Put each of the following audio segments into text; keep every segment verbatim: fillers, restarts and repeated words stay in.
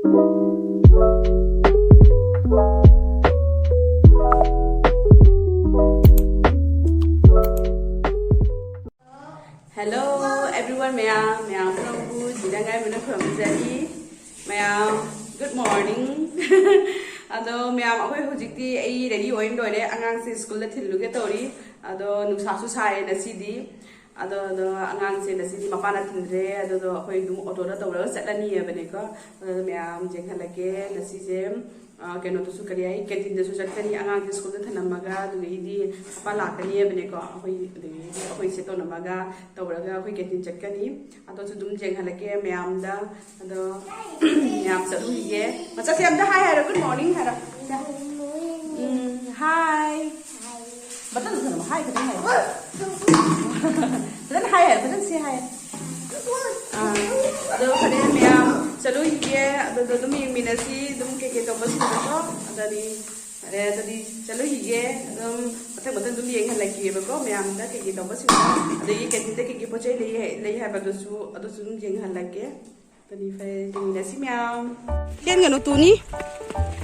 Hello everyone, ꯃꯌꯥꯝ ꯃꯌꯥꯝ ꯄꯨꯝꯅꯃꯛꯄꯨ ꯖꯤꯅꯥꯒꯥꯏ ꯃꯅ ꯈꯨꯔꯨꯝꯖꯔꯤ꯫ ꯃꯌꯥꯝ, good morning꯫ ꯑꯗꯣ ꯃꯌꯥꯝ, ꯑꯩꯈꯣꯏ ꯍꯧꯖꯤꯛꯇꯤ ꯑꯩ ready ꯑꯣꯏꯅ ꯂꯣꯏꯔꯦ꯫ ꯑꯉꯥꯡꯁꯦ ꯁ꯭ꯀꯨꯜꯗ ꯊꯤꯜꯂꯨꯒꯦ ꯇꯧꯔꯤ꯫ ꯑꯗꯣ ꯅꯨꯡꯁꯥꯁꯨ ꯁꯥꯏꯌꯦ ꯉꯁꯤꯗꯤ꯫ ꯑꯗꯣ ꯑꯗꯣ ꯑꯉꯥꯡꯁꯦ ꯉꯁꯤꯗꯤ ꯃꯄꯥꯅ ꯊꯤꯟꯗ꯭ꯔꯦ꯫ ꯑꯗꯨꯗꯣ ꯑꯩꯈꯣꯏ ꯑꯗꯨꯝ ꯑꯣꯇꯣꯗ ꯇꯧꯔꯒ ꯆꯠꯂꯅꯤꯕꯅꯦꯀꯣ꯫ ꯑꯗꯣ ꯃꯌꯥꯝ ꯌꯦꯡꯍꯜꯂꯛꯀꯦ ꯉꯁꯤꯁꯦ꯫ ꯑ, ꯀꯩꯅꯣꯗꯁꯨ, ꯀꯔꯤ ꯍꯥꯏ, ꯀꯦꯟꯇꯤꯟꯗꯁꯨ ꯆꯠꯀꯅꯤ, ꯑꯉꯥꯡꯁꯦ ꯁ꯭ꯀꯨꯜꯗ ꯊꯅꯝꯃꯒ꯫ ꯑꯗꯨꯗꯒꯤꯗꯤ ꯄꯥꯄꯥ ꯂꯥꯛꯀꯅꯤ ꯍꯥꯏꯕꯅꯦꯀꯣ꯫ ꯑꯩꯈꯣꯏ, ꯑꯗꯨꯗꯒꯤꯗꯤ ꯑꯩꯈꯣꯏ ꯁꯦ ꯇꯧꯅꯝꯃꯒ ꯇꯧꯔꯒ ꯑꯩꯈꯣꯏ ꯀꯦꯟꯇꯤꯟ ꯆꯠꯀꯅꯤ꯫ ꯑꯗꯣꯁꯨ ꯑꯗꯨꯝ ꯌꯦꯡꯍꯜꯂꯛꯀꯦ ꯃꯌꯥꯝꯗ꯫ ꯑꯗꯣ ꯃꯌꯥꯝ ꯆꯠꯂꯨꯈꯤꯒꯦ꯫ ꯃꯆꯥꯁꯦ ꯑꯝꯇ hi ꯍꯥꯏꯔꯣ, good morning ꯍꯥꯏꯔꯣ꯫ ꯎꯝ, hi꯫ ꯕꯇꯟꯗꯣ ꯊꯅꯝꯃꯣ, hi ꯈꯛꯇꯪ ꯍꯥꯏꯌꯣ꯫ ꯐꯖꯅ hi ꯍꯥꯏꯌꯣ, ꯐꯖꯅ ꯁꯤ hi꯫ ꯑꯥ, ꯑꯗꯣ ꯐꯔꯦ ꯃꯌꯥꯝ, ꯆꯠꯂꯨꯈꯤꯒꯦ꯫ ꯑꯗꯨꯗ ꯑꯗꯨꯝ ꯌꯦꯡꯃꯤꯟꯅꯁꯤ, ꯑꯗꯨꯝ ꯀꯩꯀꯩ ꯇꯧꯕꯁꯤꯡꯗꯣꯀꯣ꯫ ꯑꯗꯨꯗꯤ ꯐꯔꯦ, ꯑꯗꯨꯗꯤ ꯆꯠꯂꯨꯈꯤꯒꯦ꯫ ꯑꯗꯨꯝ ꯃꯊꯪ ꯃꯊꯪ ꯑꯗꯨꯝ ꯌꯦꯡꯍꯜꯂꯛꯀꯦꯕꯀꯣ ꯃꯌꯥꯝꯗ ꯀꯩꯀꯩ ꯇꯧꯕꯁꯤꯡꯗꯣ꯫ ꯑꯗꯒꯤ ꯀꯦꯟꯇꯤꯟꯗ ꯀꯩꯀꯩ ꯄꯣꯠ ꯆꯩ ꯂꯩ, ꯂꯩ ꯍꯥꯏꯕꯗꯨꯁꯨ, ꯑꯗꯨꯁꯨ ꯑꯗꯨꯝ ꯌꯦꯡꯍꯜꯂꯛꯀꯦ꯫ ꯑꯗꯨꯗꯤ ꯐꯔꯦ, ꯌꯦꯡꯃꯤꯟꯅꯁꯤ ꯃꯌꯥꯝ꯫ ꯆꯦꯟꯒꯅꯨ, ꯇꯨꯅꯤ꯫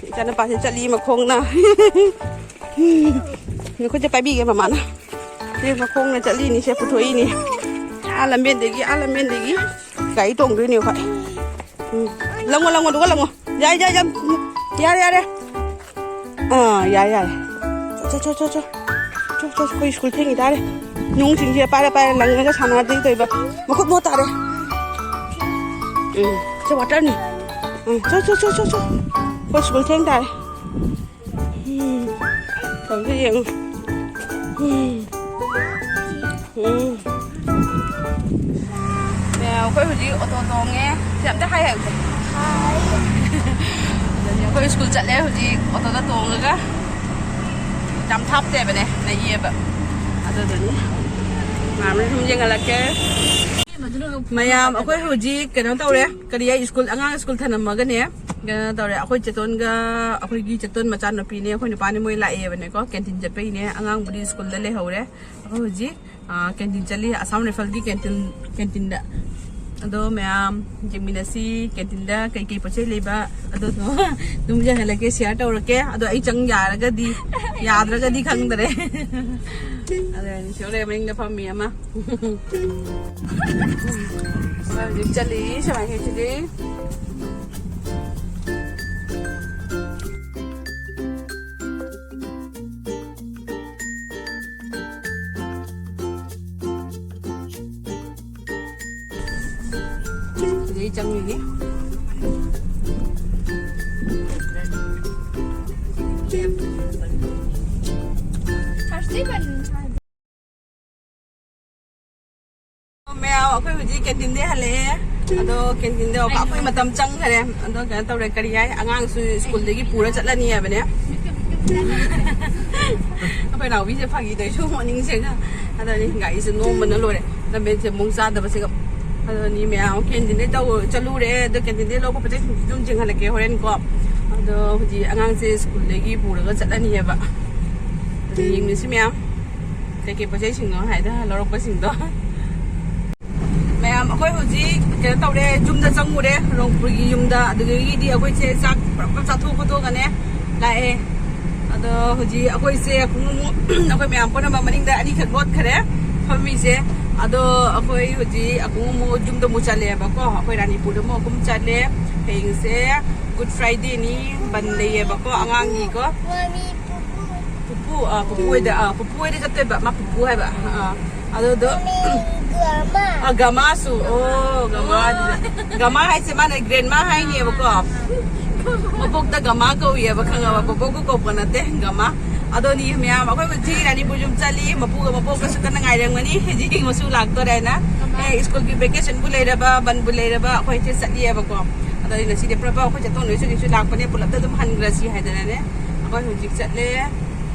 ꯏꯆꯥꯅꯨꯄꯥꯁꯦ ꯆꯠꯂꯤ ꯃꯈꯣꯡꯅ꯫ ꯎꯝ, ꯃꯈꯨꯠꯁꯦ ꯄꯥꯏꯕꯤꯒꯦ ꯃꯃꯥꯅ꯫ ꯁꯤ ꯃꯈꯣꯡꯅ ꯆꯠꯂꯤꯅꯤ, ꯁꯦ ꯄꯨꯊꯣꯛꯏꯅꯤ꯫ ꯑꯥ ꯂꯝꯕꯦꯟꯗꯒꯤ, ꯑꯥ ꯂꯝꯕꯦꯟꯗꯒꯤ ꯒꯥꯔꯤ ꯇꯣꯡꯗꯣꯏꯅꯦ ꯑꯩꯈꯣꯏ꯫ ꯎꯝ꯫ ꯂꯪꯉꯣ, ꯂꯪꯉꯣ, ꯑꯗꯨꯒ ꯂꯪꯉꯣ꯫ ꯌꯥꯏ, ꯌꯥꯏ, ꯌꯥꯝ, ꯌꯥꯔꯦ, ꯌꯥꯔꯦ꯫ ꯑꯥ, ꯌꯥꯔꯦ, ꯌꯥꯔꯦ꯫ ꯆꯣ, ꯆꯣ, ꯆꯣ, ꯆꯣ꯫ ꯆꯣ, ꯆꯣ, ꯑꯩꯈꯣꯏ ꯁ꯭ꯀꯨꯜ ꯊꯦꯡꯈꯤ ꯇꯥꯔꯦ꯫ ꯅꯨꯡꯁꯤꯡꯁꯦ ꯄꯥꯏꯔ ꯄꯥꯏꯔ ꯂꯪꯉꯒ ꯁꯥꯟꯅꯗꯣꯏ ꯇꯧꯔꯤꯕ꯫ ꯃꯈꯨꯠ ꯃꯣꯠ ꯇꯥꯔꯦ꯫ ꯎꯝ, ꯁꯦ ꯋꯥꯇꯔꯅꯤ꯫ ꯎꯝ, ꯆꯣ, ꯆꯣ, ꯆꯣ, ꯆꯣ, ꯆꯣ꯫ ꯑꯩꯈꯣꯏ ꯁ꯭ꯀꯨꯜ ꯊꯦꯡ ꯇꯥꯔꯦ꯫ ꯎꯝ, ꯇꯧꯔꯤꯁꯦ ꯌꯦꯡꯉꯨ꯫ ꯎꯝ꯫ ꯎꯝ꯫ ꯃꯌꯥꯝ, ꯑꯩꯈꯣꯏ ꯍꯧꯖꯤꯛ ꯑꯣꯇꯣ ꯇꯣꯡꯉꯦ꯫ ꯁꯤ ꯑꯝꯇ hi ꯍꯥꯏꯌꯨꯁꯦ꯫ ꯑꯗꯨꯅꯤ, ꯑꯩꯈꯣꯏ ꯁ꯭ꯀꯨꯜ ꯆꯠꯂꯦ ꯍꯧꯖꯤꯛ ꯑꯣꯇꯣꯗ ꯇꯣꯡꯉꯒ꯫ ꯌꯥꯝ ꯊꯥꯞꯇꯦꯕꯅꯦ, ꯅꯛꯏꯌꯦꯕ꯫ ꯑꯗꯨꯗꯨꯅꯤ꯫ ꯃꯌꯥꯝꯅ ꯁꯨꯝ ꯌꯦꯡꯍꯜꯂꯛꯀꯦ꯫ ꯃꯌꯥꯝ, ꯑꯩꯈꯣꯏ ꯍꯧꯖꯤꯛ ꯀꯩꯅꯣ ꯇꯧꯔꯦ꯫ ꯀꯔꯤ ꯍꯥꯏ, ꯁ꯭ꯀꯨꯜ, ꯑꯉꯥꯡ ꯁ꯭ꯀꯨꯜ ꯊꯅꯝꯃꯒꯅꯦ꯫ ꯀꯩꯅꯣ ꯇꯧꯔꯦ꯫ ꯑꯩꯈꯣꯏ ꯆꯦꯇꯣꯟꯒ ꯑꯩꯈꯣꯏꯒꯤ ꯆꯦꯇꯣꯟ ꯃꯆꯥꯅꯨꯄꯤꯅꯦ, ꯑꯩꯈꯣꯏ ꯅꯨꯄꯥꯅꯦ, ꯃꯣꯏ ꯂꯥꯛꯑꯦꯕꯅꯦꯀꯣ꯫ ꯀꯦꯟꯇꯤꯟ ꯆꯠꯄꯩꯅꯦ꯫ ꯑꯉꯥꯡꯕꯨꯗꯤ ꯁ꯭ꯀꯨꯜꯗ ꯂꯩꯍꯧꯔꯦ꯫ ꯑꯩꯈꯣꯏ ꯍꯧꯖꯤꯛ, ꯑ, ꯀꯦꯟꯇꯤꯟ ꯆꯠꯂꯤ꯫ ꯑꯁꯥꯝ ꯔꯥꯏꯐꯜꯒꯤ ꯀꯦꯟꯇꯤꯟ, ꯀꯦꯟꯇꯤꯟꯗ꯫ ꯑꯗꯣ ꯃꯌꯥꯝ ꯌꯦꯡꯃꯤꯟꯅꯁꯤ, ꯀꯦꯟꯇꯤꯟꯗ ꯀꯩꯀꯩ ꯄꯣꯠ ꯆꯩ ꯂꯩꯕ, ꯑꯗꯨꯗꯣ ꯑꯗꯨꯝ ꯌꯦꯡꯍꯜꯂꯛꯀꯦ, ꯁꯤꯌꯥꯔ ꯇꯧꯔꯛꯀꯦ꯫ ꯑꯗꯣ ꯑꯩ ꯆꯪ ꯌꯥꯔꯒꯗꯤ, ꯌꯥꯗ꯭ꯔꯒꯗꯤ ꯈꯪꯗ꯭ꯔꯦ꯫ ꯑꯗꯣ ꯁꯤ ꯍꯣꯔꯦꯟ ꯃꯅꯤꯡꯗ ꯐꯝꯃꯤ ꯑꯃ꯫ ꯍꯧꯖꯤꯛ ꯆꯠꯂꯤ ꯁꯨꯃꯥꯏꯅ ꯁꯤꯗꯤ꯫ ꯁꯤꯗꯩ ꯆꯪꯉꯤꯅꯤ꯫ ꯃꯌꯥꯝ, ꯑꯩꯈꯣꯏ ꯍꯧꯖꯤꯛ ꯀꯦꯟꯇꯤꯟꯗꯩ ꯍꯜꯂꯛꯑꯦ꯫ ꯑꯗꯣ ꯀꯦꯟꯇꯤꯟꯗ ꯑꯩꯈꯣꯏ ꯃꯇꯝ ꯆꯪꯈ꯭ꯔꯦ꯫ ꯑꯗꯣ ꯀꯩꯅꯣ ꯇꯧꯔꯦ, ꯀꯔꯤ ꯍꯥꯏ, ꯑꯉꯥꯡꯁꯨ ꯁ꯭ꯀꯨꯜꯗꯒꯤ ꯄꯨꯔ ꯆꯠꯂꯅꯤ ꯍꯥꯏꯕꯅꯦ꯫ ꯑꯩꯈꯣꯏ ꯅꯥꯎꯕꯤꯁꯦ ꯐꯥꯒꯤ ꯇꯧꯏꯁꯨ ꯃꯣꯔꯅꯤꯡꯁꯦꯒ꯫ ꯑꯗꯨꯅꯤ ꯒꯥꯔꯤꯁꯦ ꯅꯣꯝꯕꯅ ꯂꯣꯏꯔꯦ꯫ ꯂꯝꯕꯦꯟꯁꯦ ꯃꯑꯣꯡ ꯆꯥꯗꯕꯁꯤꯒ꯫ ꯑꯗꯨꯅꯤ ꯃꯌꯥꯝ ꯀꯦꯟꯇꯤꯟꯗꯩ ꯇꯧ-, ꯆꯠꯂꯨꯔꯦ꯫ ꯑꯗꯣ ꯀꯦꯟꯇꯤꯟꯗꯩ ꯂꯧꯕ ꯄꯣꯠ ꯆꯩꯁꯤꯡꯁꯨ ꯑꯗꯨꯝ ꯌꯦꯡꯍꯜꯂꯛꯀꯦ ꯍꯣꯔꯦꯟꯀꯣ꯫ ꯑꯗꯣ ꯍꯧꯖꯤꯛ ꯑꯉꯥꯡꯁꯦ ꯁ꯭ꯀꯨꯜꯗꯒꯤ ꯄꯨꯔꯒ ꯆꯠꯂꯅꯤꯑꯕ꯫ ꯑꯗꯨ ꯌꯦꯡꯃꯤꯟꯅꯁꯤ ꯃꯌꯥꯝ꯫ ꯀꯩꯀꯩ ꯄꯣꯠ ꯆꯩꯁꯤꯡꯅꯣ ꯍꯥꯏꯗ ꯂꯧꯔꯛꯄꯁꯤꯡꯗꯣ꯫ ꯃꯌꯥꯝ, ꯑꯩꯈꯣꯏ ꯍꯧꯖꯤꯛ ꯀꯩꯅꯣ ꯇꯧꯔꯦ, ꯌꯨꯝꯗ ꯆꯪꯉꯨꯔꯦ, ꯔꯣꯡꯄꯨꯔꯒꯤ ꯌꯨꯝꯗ꯫ ꯑꯗꯨꯗꯒꯤꯗꯤ ꯑꯩꯈꯣꯏꯁꯦ ꯆꯥꯛ ꯄꯨꯂꯞ ꯄꯨꯂꯞ ꯆꯥꯊꯣꯛ ꯈꯣꯠꯇꯣꯛꯑꯒꯅꯦ ꯂꯥꯛꯑꯦ꯫ ꯑꯗꯣ ꯍꯧꯖꯤꯛ ꯑꯩꯈꯣꯏꯁꯦ ꯈꯣꯡꯎꯞ ꯑꯃꯨꯛ ꯑꯩꯈꯣꯏ ꯃꯌꯥꯝ ꯄꯨꯝꯅꯃꯛ ꯃꯅꯤꯡꯗ ꯑꯅꯤꯈꯛ ꯂꯣꯠꯈ꯭ꯔꯦ ꯐꯝꯃꯤꯁꯦ꯫ ꯑꯗꯣ ꯑꯩꯈꯣꯏ ꯍꯧꯖꯤꯛ ꯈꯣꯡꯎꯞ ꯑꯃꯨꯛ ꯌꯨꯝꯗ ꯑꯃꯨꯛ ꯆꯠꯂꯦꯕꯀꯣ꯫ ꯑꯩꯈꯣꯏ ꯔꯥꯅꯤꯄꯨꯔꯗ ꯑꯃꯨꯛ ꯑꯃꯨꯛ ꯆꯠꯂꯦ꯫ ꯍꯌꯦꯡꯁꯦ Good Friday ꯅꯤ, ꯕꯟ ꯂꯩꯌꯦꯕꯀꯣ ꯑꯉꯥꯡꯒꯤꯀꯣ꯫ ꯃꯥꯃꯤ, ꯄꯨꯄꯨ꯫ ꯄꯨꯄꯨ, ꯑ, ꯄꯨꯄꯨ ꯍꯣꯏꯗ, ꯑ, ꯄꯨꯄꯨ ꯍꯣꯏꯗ ꯆꯠꯇꯣꯏꯕ, ꯃꯥ ꯄꯨꯄꯨ ꯍꯥꯏꯕ꯫ ꯑ, ꯑꯗꯨꯗꯣ, ꯃꯥꯃꯤ, ꯒꯃꯥ꯫ ꯑ, ꯒꯃꯥꯁꯨ, ꯑꯣ, ꯒꯃꯥ꯫ ꯒꯃꯥ ꯍꯥꯏꯁꯦ ꯃꯥꯅ grandma ꯍꯥꯏꯅꯦꯕꯀꯣ꯫ ꯃꯕꯣꯛꯇ ꯒꯃꯥ ꯀꯧꯏꯌꯦꯕ, ꯈꯪꯉꯕ? ꯕꯣꯕꯣꯛꯀ ꯀꯧꯕ ꯅꯠꯇꯦ, ꯒꯃꯥ꯫ ꯑꯗꯣ ꯅꯤ ꯃꯌꯥꯝ, ꯑꯩꯈꯣꯏ ꯍꯧꯖꯤꯛ ꯔꯥꯅꯤꯄꯨꯔ ꯌꯨꯝ ꯆꯠꯂꯤ, ꯃꯄꯨꯒ ꯃꯄꯣꯛꯀꯁꯨ ꯀꯟꯅ ꯉꯥꯏꯔꯝꯒꯅꯤ꯫ ꯍꯧꯖꯤꯛ ꯃꯁꯨ ꯂꯥꯛꯇꯣꯔꯦ ꯍꯥꯏꯅ꯫ ꯑꯦ, ꯁ꯭ꯀꯨꯜꯒꯤ ꯚꯦꯀꯦꯁꯟꯕꯨ ꯂꯩꯔꯕ, ꯕꯟꯕꯨ ꯂꯩꯔꯕ, ꯑꯩꯈꯣꯏꯁꯦ ꯆꯠꯂꯤꯑꯕꯀꯣ꯫ ꯑꯗꯣ ꯑꯩ ꯉꯁꯤꯗꯤ ꯄꯨꯂꯞ ꯑꯩꯈꯣꯏ ꯆꯠꯇꯧ ꯅꯣꯏꯁꯨ ꯀꯩꯁꯨ ꯂꯥꯛꯄꯅꯦ, ꯄꯨꯂꯞꯇ ꯑꯗꯨꯝ ꯍꯟꯈ꯭ꯔꯁꯤ ꯍꯥꯏꯗꯅꯅꯦ꯫ ꯑꯩꯈꯣꯏ ꯍꯧꯖꯤꯛ ꯆꯠꯂꯦ꯫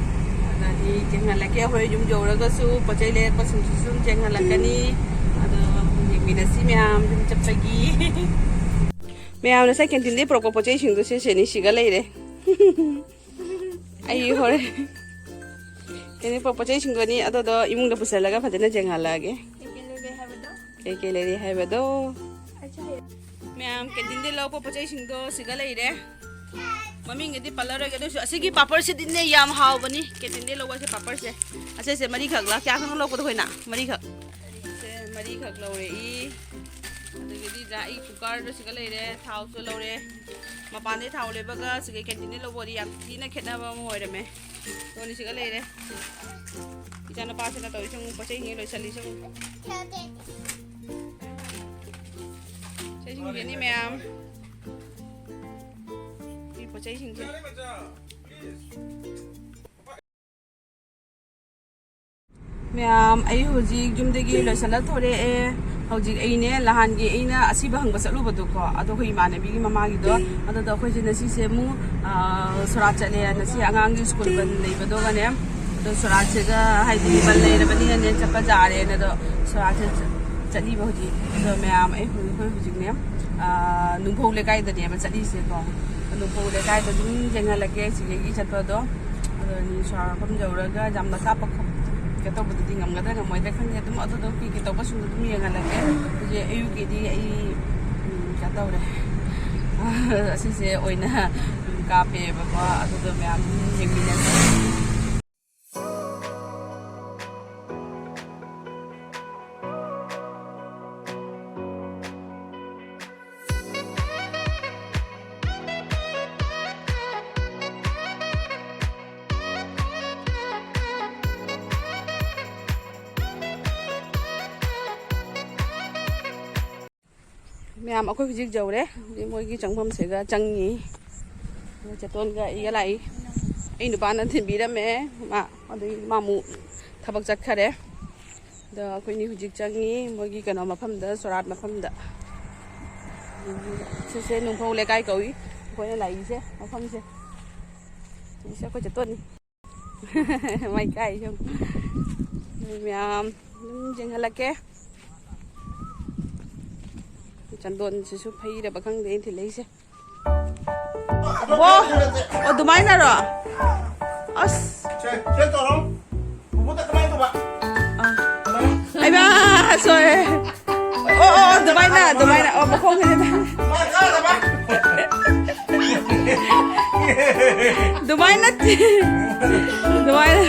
ꯑꯗꯨꯗꯤ ꯌꯦꯡꯍꯜꯂꯛꯀꯦ, ꯑꯩꯈꯣꯏ ꯌꯨꯝ ꯌꯧꯔꯒꯁꯨ ꯄꯣꯠ ꯆꯩ ꯂꯩꯔꯛꯄꯁꯤꯡꯁꯤꯁꯨ ꯑꯗꯨꯝ ꯌꯦꯡꯍꯜꯂꯛꯀꯅꯤ꯫ ꯑꯗꯣ ꯌꯦꯡꯃꯤꯟꯅꯁꯤ ꯃꯌꯥꯝ ꯌꯨꯝ ꯆꯠꯄꯒꯤ꯫ ꯃꯌꯥꯝ ꯉꯁꯥꯏ ꯀꯦꯟꯇꯤꯟꯗꯩ ꯄꯨꯔꯛꯄ ꯄꯣꯠ ꯆꯩꯁꯤꯡꯗꯣ ꯁꯦ ꯁꯦꯅꯤ ꯁꯤꯒ ꯂꯩꯔꯦ꯫ ꯑꯩ ꯍꯣꯔꯦꯟ ꯀꯩꯅꯣ ꯄꯣꯠ ꯆꯩꯁꯤꯡꯗꯣꯅꯤ ꯑꯗꯨꯗꯣ ꯏꯃꯨꯡꯗ ꯄꯨꯁꯜꯂꯒ ꯐꯖꯅ ꯌꯦꯡꯍꯜꯂꯛꯑꯒꯦ꯫ ꯀꯩ ꯀꯩ ꯂꯩꯔꯤ ꯍꯥꯏꯕꯗꯣ? ꯃꯌꯥꯝ, ꯀꯦꯟꯇꯤꯟꯗꯒꯤ ꯂꯧꯔꯛꯄ ꯄꯣꯠ ꯆꯩꯁꯤꯡꯗꯣ ꯁꯤꯒ ꯂꯩꯔꯦ꯫ ꯃꯃꯤꯡꯒꯗꯤ ꯄꯜꯂꯔꯣꯏꯒꯦ, ꯑꯗꯨꯁꯨ ꯑꯁꯤꯒꯤ ꯄꯥꯄꯔꯁꯤꯗꯤꯅꯦ ꯌꯥꯝ ꯍꯥꯎꯕꯅꯤ꯫ ꯀꯦꯟꯇꯤꯟꯗꯒꯤ ꯂꯧꯕ ꯑꯁꯤ ꯄꯥꯄꯔꯁꯦ, ꯑꯁꯤꯁꯦ ꯃꯔꯤꯈꯛꯂ, ꯀꯌꯥꯈꯛꯅꯣ ꯂꯧꯕꯗꯣ ꯑꯩꯈꯣꯏꯅ? ꯃꯔꯤꯈꯛ꯫ ꯁꯦ, ꯃꯔꯤꯈꯛ ꯂꯧꯔꯛꯏ꯫ ꯑꯗꯒꯤꯗꯤ ꯗ꯭ꯔꯥꯏ ꯀꯨꯀꯔꯗꯣ ꯁꯤꯒ ꯂꯩꯔꯦ, ꯊꯥꯎꯁꯨ ꯂꯧꯔꯦ꯫ ꯃꯄꯥꯟꯗꯩ ꯊꯥꯎ ꯂꯩꯕꯒ ꯁꯤꯒ ꯀꯦꯟꯇꯤꯟꯗꯩ ꯂꯧꯕꯗꯤ ꯌꯥꯝ ꯊꯤꯅ ꯈꯦꯠꯅꯕ ꯑꯃ ꯑꯣꯏꯔꯝꯃꯦ꯫ ꯀꯣꯟꯅꯤ ꯁꯤꯒ ꯂꯩꯔꯦ꯫ ꯏꯆꯥꯅꯨꯄꯥꯁꯤꯅ ꯇꯧꯔꯤꯁꯦ ꯑꯃꯨꯛ ꯄꯣꯠ ꯆꯩꯁꯤꯡꯁꯦ ꯂꯣꯏꯁꯜꯂꯤꯁꯦ ꯑꯃꯨꯛ꯫ ꯄꯣꯠ ꯆꯩꯁꯤꯡꯁꯤꯅꯤ ꯃꯌꯥꯝ꯫ ꯁꯤ ꯄꯣꯠ ꯆꯩꯁꯤꯡꯁꯦ꯫ ꯃꯌꯥꯝ, ꯑꯩ ꯍꯧꯖꯤꯛ ꯌꯨꯝꯗꯒꯤ ꯂꯣꯏꯁꯤꯜꯂ ꯊꯣꯔꯛꯑꯦ꯫ ꯍꯧꯖꯤꯛ ꯑꯩꯅꯦ, ꯅꯍꯥꯟꯒꯤ ꯑꯩꯅ ꯑꯁꯤꯕ ꯍꯪꯕ ꯆꯠꯂꯨꯕꯗꯣꯀꯣ, ꯑꯗꯣ ꯑꯩꯈꯣꯏ ꯏꯃꯥꯟꯅꯕꯤꯒꯤ ꯃꯃꯥꯒꯤꯗꯣ, ꯑꯗꯨꯗ ꯑꯩꯈꯣꯏꯁꯦ ꯉꯁꯤꯁꯦ ꯑꯃꯨꯛ, ꯑ, ꯁꯣꯔꯥꯠ ꯆꯠꯂꯦ꯫ ꯉꯁꯤ ꯑꯉꯥꯡꯒꯤ ꯁ꯭ꯀꯨꯜ ꯕꯟ ꯂꯩꯕꯗꯨꯒꯅꯦ, ꯑꯗꯣ ꯁꯣꯔꯥꯠꯁꯤꯒ ꯍꯥꯏꯗꯤ ꯕꯟ ꯂꯩꯔꯕꯅꯤꯅꯅꯦ ꯆꯠꯄ ꯌꯥꯔꯦꯅ, ꯑꯗꯣ ꯁꯣꯔꯥꯠꯁꯦ ꯆꯠ-, ꯆꯠꯂꯤꯕ ꯍꯧꯖꯤꯛ꯫ ꯑꯗꯣ ꯃꯌꯥꯝ, ꯑꯩ ꯍꯧꯖꯤꯛ, ꯑꯩꯈꯣꯏ ꯍꯧꯖꯤꯛꯅꯦ, ꯑ, ꯅꯨꯡꯐꯧ ꯂꯩꯀꯥꯏꯗꯅꯦꯕ ꯆꯠꯂꯤꯁꯦꯀꯣ꯫ ꯅꯨꯡꯐꯧ ꯂꯩꯀꯥꯏꯗ ꯑꯗꯨꯝ ꯌꯦꯡꯍꯜꯂꯛꯀꯦ ꯁꯤꯗꯒꯤ ꯆꯠꯄꯗꯣ꯫ ꯑꯗꯣ ꯁꯣꯔꯥꯠ ꯃꯐꯝ ꯌꯧꯔꯒ ꯌꯥꯝꯅ ꯀꯥꯞꯄ ꯈꯣꯠꯄ ꯀꯩꯅꯣ ꯇꯧꯕꯗꯨꯗꯤ ꯉꯝꯒꯗ꯭ꯔꯥ ꯉꯝꯃꯣꯏꯗ꯭ꯔꯥ ꯈꯪꯗꯦ꯫ ꯑꯗꯨꯝ ꯑꯗꯨꯗꯣ ꯀꯩ ꯀꯩ ꯇꯧꯕꯁꯤꯡꯗꯣ ꯑꯗꯨꯝ ꯌꯦꯡꯍꯜꯂꯛꯀꯦ꯫ ꯍꯧꯖꯤꯛ ꯑꯌꯨꯛꯀꯤꯗꯤ ꯑꯩ, ꯎꯝ, ꯀꯩꯅꯣ ꯇꯧꯔꯦ꯫ ꯑꯁꯤꯁꯦ ꯑꯣꯏꯅ ꯀꯥꯞꯄꯦꯕꯀꯣ꯫ ꯑꯗꯨꯗꯣ ꯃꯌꯥꯝ ꯑꯗꯨꯝ ꯌꯦꯡꯃꯤꯟꯅꯁꯦ꯫ ꯃꯌꯥꯝ, ꯑꯩꯈꯣꯏ ꯍꯧꯖꯤꯛ ꯌꯧꯔꯦ꯫ ꯍꯧꯖꯤꯛ ꯃꯣꯏꯒꯤ ꯆꯪꯐꯝꯁꯤꯒ ꯆꯪꯉꯤ꯫ ꯆꯦꯇꯣꯟꯒ ꯑꯩꯒ ꯂꯥꯛꯏ꯫ ꯑꯩ ꯅꯨꯄꯥꯅ ꯊꯤꯟꯕꯤꯔꯝꯃꯦ꯫ ꯃꯥ, ꯑꯗꯨꯒꯤ ꯃꯥ ꯑꯃꯨꯛ ꯊꯕꯛ ꯆꯠꯈꯔꯦ꯫ ꯑꯗꯣ ꯑꯩꯈꯣꯏꯅꯤ ꯍꯧꯖꯤꯛ ꯆꯪꯉꯤ ꯃꯣꯏꯒꯤ ꯀꯩꯅꯣ ꯃꯐꯝꯗ, ꯁꯣꯔꯥꯠ ꯃꯐꯝꯗ꯫ ꯁꯤꯁꯦ ꯅꯨꯡꯐꯧ ꯂꯩꯀꯥꯏ ꯀꯧꯏ ꯑꯩꯈꯣꯏꯅ ꯂꯥꯛꯏꯁꯦ, ꯃꯐꯝꯁꯦ꯫ ꯁꯤꯁꯦ ꯑꯩꯈꯣꯏ ꯆꯦꯇꯣꯟꯅꯤ꯫ ꯃꯥꯏ ꯀꯥꯏ ꯁꯨꯝ꯫ ꯃꯌꯥꯝ ꯑꯗꯨꯝ ꯌꯦꯡꯍꯜꯂꯛꯀꯦ꯫ ꯆꯟꯗꯣꯟꯁꯤꯁꯨ ꯐꯩꯔꯕ ꯈꯪꯗꯦ ꯑꯩꯅ ꯊꯤꯜꯂꯛꯏꯁꯦ꯫ ꯑꯣ, ꯑꯣ, ꯑꯗꯨꯃꯥꯏꯅꯔꯣ? ꯑꯁ꯫ ꯁꯦ, ꯁꯦ ꯇꯧꯔꯣ꯫ ꯄꯨꯄꯨꯗ ꯀꯃꯥꯏꯅ ꯇꯧꯕ? ꯑꯥ꯫ ꯀꯃꯥꯏꯅ? ꯑꯩꯃꯥ, ꯁꯣꯏꯔꯦ꯫ ꯑꯣ, ꯑꯣ, ꯑꯗꯨꯃꯥꯏꯅ, ꯑꯗꯨꯃꯥꯏꯅ꯫ ꯑꯣ, ꯃꯈꯣꯡꯁꯤꯗ꯫ ꯑꯗꯨꯃꯥꯏꯅ ꯅꯠꯇꯦ꯫ ꯑꯗꯨꯃꯥꯏꯅ꯫